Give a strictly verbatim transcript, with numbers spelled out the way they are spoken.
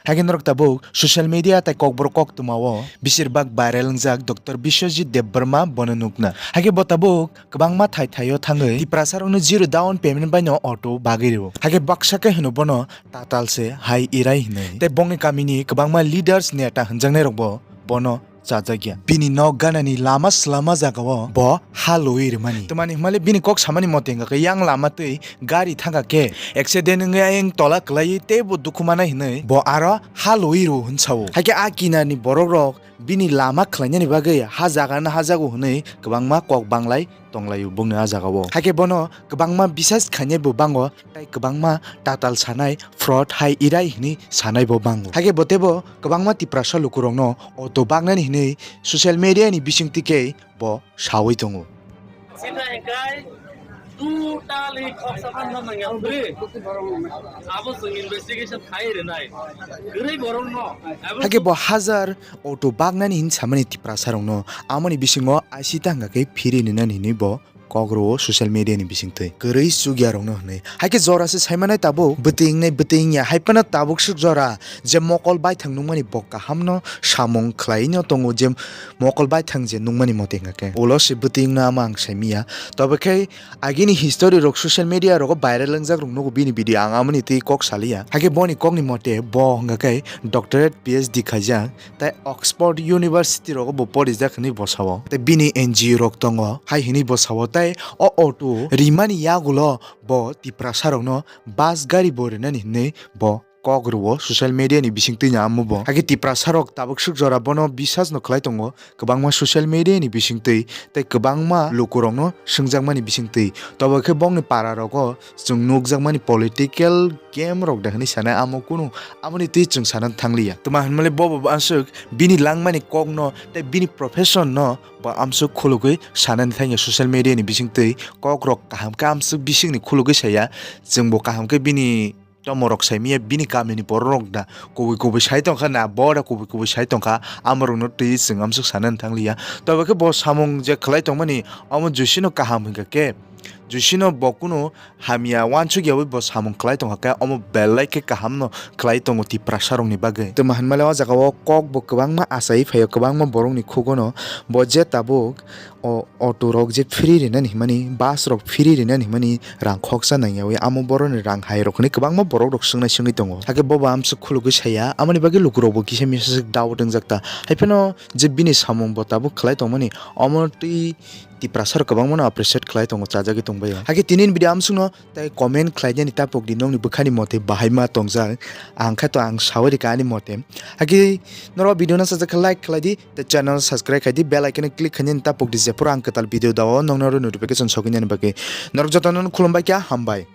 Haikhe norok tabuk social media tei kokborok koktwmao bisirbak viral wngjak Doctor Biswajit Debbarma bono nukna. Haikhe bo tabuk kwbangma thai thaio thangwi Tiprasarokno zero down payment baino auto bagwi rwo. Haikhe baksa khe hwno bono Tatal se hai Irai hinwi. Tei bongni kamini kwbangma leaders, neta hwnjaknairokbo bono chajakya. Bini nok ganani lama swlama jagao bo ha loi rwmani. Twmani hwnmale bini kok samani mote hwnkha khe yang lama twi gari thangkha khe accident wngwi ayang tola kwlaiwi teibo dukhu manai hinwi bo aro ha loi rw hwn sao. Haikhe a kinarni borokrok bini lama khlainani bagwi ha jagano hajago hwnwi kwbangma kok banglai tonglaio bongni a jagao. Haikhe bono kwbangma bisas khainai bo bango, tei kwbangma tatal sanai, fraud hai Irai hinwi sanai bo bango. Haikhe bo teibo kwbangma Tiprasa lukurokno auto baknani hinwi social media ni bisingtwi khe bo sawi tongo. Sita hikai totally khoksa phano nangya phri. Abo chwng investigation khai rwnai. Kwrwi borokno. Haikhe bo hajar auto baknani hin samani Tiprasarokno amoni bisingo aisita hwnkha khe phiri nwnani hinwi bo kok rwo social media ni bisingtwi. Kwrwi chukya rokno hwnwi. Haikhe jora se saimanai tabuk bwtwi wngnai bwtwi wngya. Hai phano tabuk swk jora je mokol baithang nukmani bo kahamno samung khlaino tongo je mokol baithang je nukmani mote hwnkha khe. Ulo se bwtwi wngno ama ang saimanya. Tobe khe agini history rok social media rogo viral wngjak rok nugo bini video ang amoni twi kok saliya. Haikhe boni kokni mote bo hwnkha khe doctorate P H D khaijak. Tei Oxford University rogo bo porijak hinwi bo sao. Tei bini N G O rok tongo hai hinwi bo sao. Tei o auto rimani yagulo bo Tiprasa rokno bus gari bo rinani hinwi bo kok rwo social media ni bisingtwi no amo bo. Haikhe Tiprasa rok tabuk swk jora bono bisas no khlai tongo kwbangma social media ni bisingtwi tei kwbangma lukurokno swngjakmani bisingtwi. Tobo khe bongni para rogo chwng nukjakmani political game rok de hinwi sanai amo kunu amoni twi chwng sana thangliya. Twma hwnmale bobo aswk bini langmani kokno tei bini profession no bo amswk khulugwi sanani thangya social media ni bisingtwi kok rok kaham khe amswk bisingni khulugwi saya chwngbo kaham khe bini tomorok saimaya bini kamini bororok da kubui kubui sai tongkha na bo da kubui kubui sai tongkha amorokno twi chwng amswk sanani thangliya. Tobo khe bo samung je khlai tongmani omo jusino kaham hwnkha khe jusino bo kunu hamya uansuk yaui bo samung khlai tongkha khe omo belai khe kaham no khlai tongo Tiprasa rokni bagwi. Twma hwnmale o jaga o kok bo kwbangma achai phaio kwbangma borokni khugono bo je tabuk o auto rok je free rinani himani bus rok free rinani himani rang khoksa nangyaui amo boroni rang hai rok hinwi kwbangma borok rok swngnai swngwi tongo. Hakhe bobo amswk khulugwi saya amoni bagwi lukurok bo kisa misa doubt wngjak ta. Haiphano je bini samung bo tabuk khlai tongmani omo twi Tiprasa rok kwbangma no appreciate khlai tongo, chajagwi tongbaio. Hakhe tini ni video amswkno tei comment khlainani tapok di nokni bwkhani mote bahai ma tongjak. Ang khe to ang sawi rikha ani mote. Hakhe norok video no sajak khe like khlai di tei channel subscribe khai di, bell icon click khainani tapok di jephuru ang kwtal video dao nokno aro notification sogwinani bagwi. Norok jotono khulumbai kha, hambai.